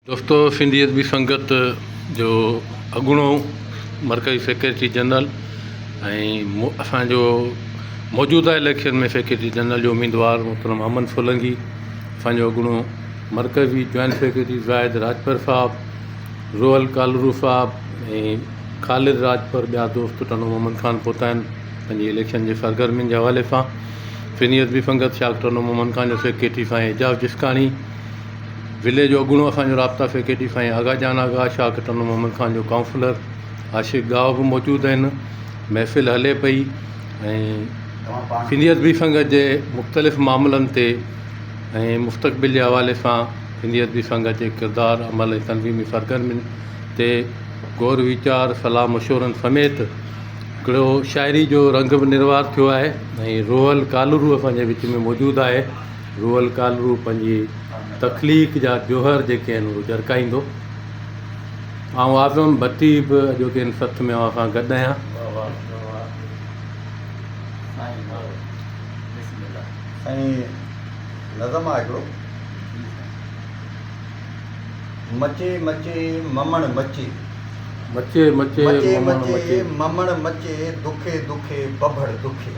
دوستو سنڌي ادبي سنگت جو اڳوڻو مرڪزي سيڪريٽري جنرل ۽ اسان جو موجوده اليڪشن ۾ سيڪريٽري جنرل جو اميدوار محترم امن سولنگي، اسان جو اڳوڻو مرڪزي جوائنٽ سيڪريٽري زاهد راڄپر صاحب، روحل ڪالرو صاحب ۽ خالد راڄپر ٻيا دوست ٽنڊو محمد خان پهتا آهن پنهنجي اليڪشن جي سرگرمين جي حوالي سان. سنڌي ادبي سنگت شاخ ٽنڊو محمد خان جو سيڪريٽري سائين اعجاز جسڪاڻي، ضلعي جو اڳوڻو اسان جو رابطا سيڪريٽري سائين آغا جان آغا، شاخ ٽنڊو محمد خان جو ڪائونسلر عاشق ڳاهو به موجود آهن. محفل هلي پئي ۽ سنڌي ادبي سنگت جي مختلف معاملن تي ۽ مستقبل جي حوالي سان سنڌي ادبي سنگت جي ڪردار، عمل ۽ تنظيمي سرگرمين تي غور ويچار، صلاح مشورن سميت هڪڙو شاعري جو رنگ به نروار ٿيو آهي ۽ روحل ڪالرو اسان جي وچ ۾ موجود آهي. روحل ڪالرو پنهنجي تخليق جا جوهر جيڪي آهن اهو جرڪائيندو. آئون اعظم ڀٽي به اڄوڪي هن سٿ ۾ اوهان سان گڏ آهيان. سائين نظم آ هڪڙو. مچي مچي ممڻ مچي. مچي مچي ممڻ مچي. ممڻ مچي دکي دکي بڀڙ دکي.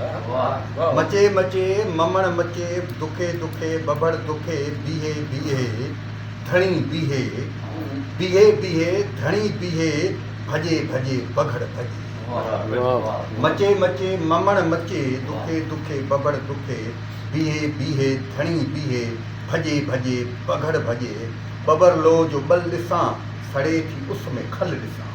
مچي مچي ممڻ مچي دکي دکي بڀڙ دکي بيهي بيهي ڌڻي بيهي بيهي بيهي ڌڻي بيهي ڀڄي ڀڄي بگهڙ ڀڄي. مچي مچي ممڻ مچي دکي دکي بڀڙ دکي بيهي بيهي ڌڻي بيهي ڀڄي ڀڄي بگهڙ ڀڄي ٻٻر لوء جو ٻل ڏسان سڙي ٿي اس ۾ کل ڏسان.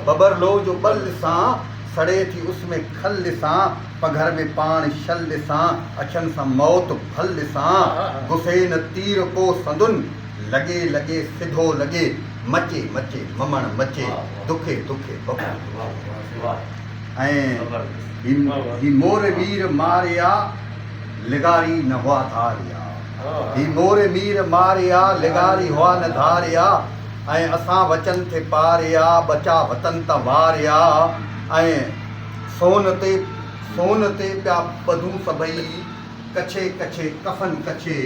ٻٻر لوء جو ٻل ڏسان، سڙي ٿي اس ۾ کل ڏسان، پگهر ۾ پاڻ شل ڏسان، اڇن سان موت ڀل ڏسان، گسي نه تير ڪو سندن، لڳي لڳي سڌو لڳي، مچي مچي ممڻ مچي، دکي دکي ٻٻر دکي. ۽ هي مور مير ماريا، لغاري نه هئا ڌاريا. هي مور مير ماريا، لغاري هئا نه ڌاريا، ۽ اسان وچن ٿي پاريا، ٻچا وطن تان واريا، ۽ سون تي سون تي پيا ٻڌون سڀئي، ڪڇي ڪڇي ڪفن ڪڇي،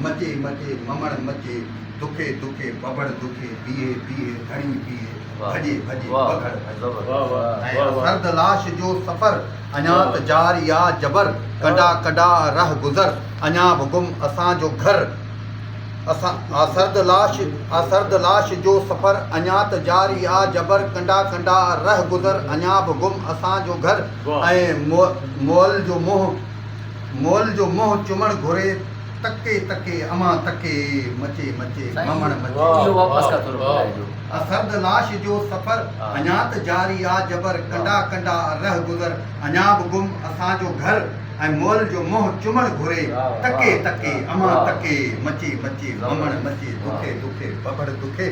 مچي مچي ممڻ مچي، دکي دکي ببڙ دکي، بيهي بيهي ڌڻي بيهي، ڀڄي ڀڄي بگهڙ ڀڄي. ۽ سرد لاش جو سفر اڃا ته جاري آ جبر، ڪنڊا ڪنڊا رهه گذر، اڃا به گم اسان جو گهر، اسان آ سرد لاش آ سرد لاش جو سفر، اڃا ته جاري آ جبر، ڪنڊا ڪنڊا رهه گذر، اڃا به گم اسان جو گهر، ۽ مئل جو منهن مئل جو منهن چمڻ گهري، تڪي تڪي امان تڪي، مچي مچي ممڻ مچي. آ سرد لاش جو سفر، اڃا ته جاري آ جبر، ڪنڊا ڪنڊا رهه گذر، اڃا به گم اسان جو گهر، ۽ مئل جو منهن چمڻ گهري، تڪي تڪي امان تڪي، مچي مچي ممڻ مچي، دکي دکي بڀڙ دکي،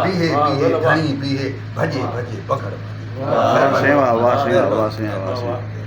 بيهي بيهي ڌڻي بيهي، ڀڄي ڀڄي بگهڙ ڀڄي. واهه سائين واهه واهه سائين واهه سائين واهه سائين.